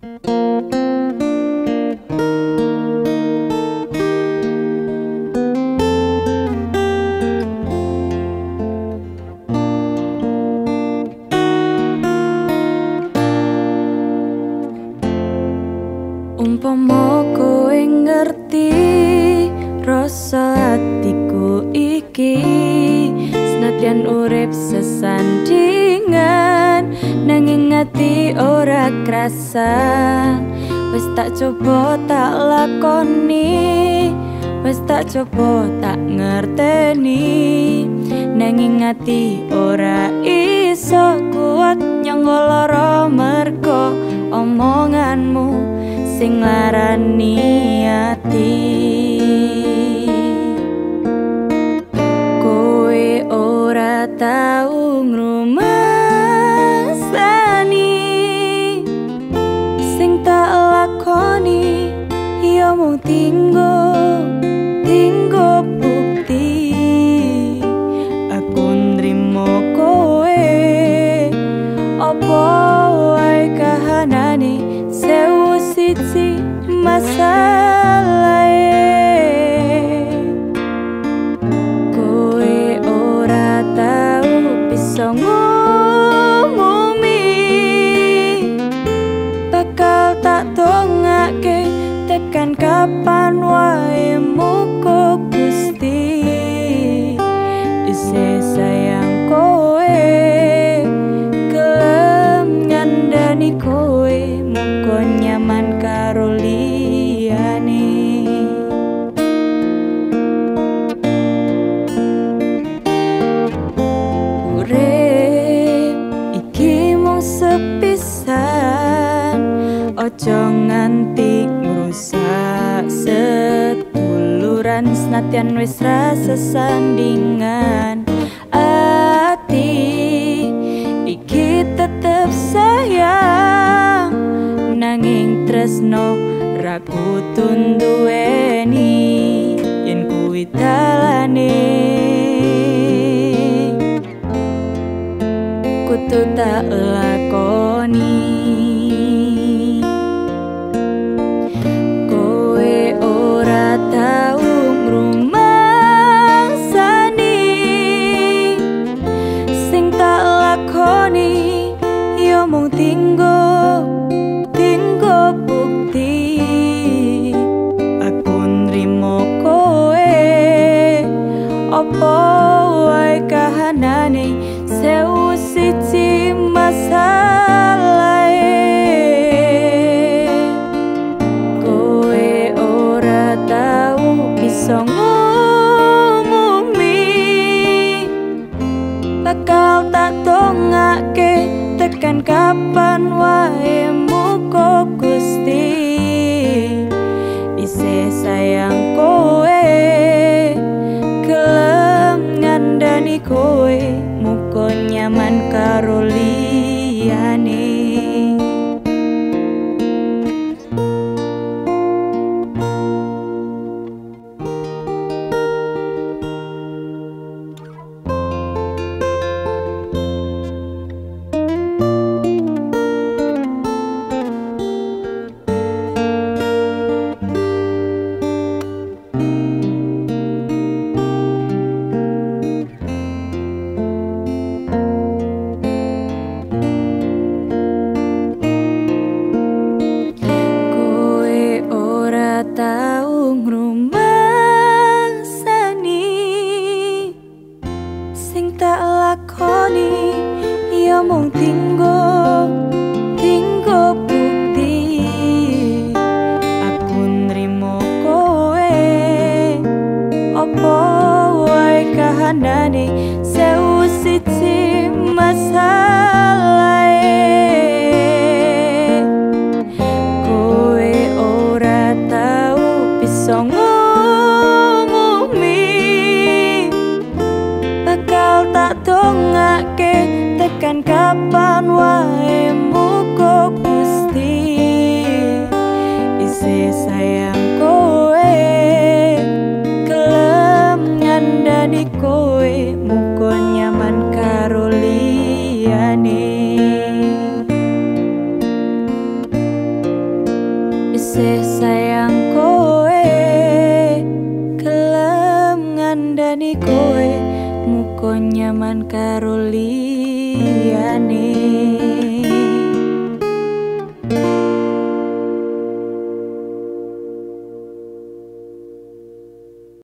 Umpama kowe ngerti rasa atiku iki, senadyan urip sesandingan nanging ati ora krasan. Wis tak coba tak lakoni, wis tak coba tak ngerteni, nanging ati ora iso kuat nyangga lara mergo omonganmu sing larani ati. Kowe ora tau ngrumasani sing tak lakoni, ya mung tinggo tinggo bukti. Aku nrimo kowe apa wae kahanane, sewu siji masalahe. Kowe ora tau bisa ngumumi bakal tak dongake tekan kapan wae muga Gusti isih sayang kowe, gelem ngandani kowe, muga nyaman karo liyane. Urip iki mung sepisan, ojo nganti ngrusak seduluran, senadyan wis ra sesandingan. Ati iki tetep sayang, nanging tresno ra kudu nduweni yen kuwi dalane kudu tak lakoni. Kowe ora tau ngrumangsani sing tak lakoni, ya mung tinggo tinggo bukti. Aku nrimo kowe apa wae kahanane, sewu siji masalahe. Kowe ora tau bisa ngumumi bakal tak dongake tekan kapan wae muga Gusti isih sayang kowe, gelem ngandani kowe, muga nyaman karo liyane. Isih sayang kowe, gelem ngandani kowe, muga nyaman karo liyane.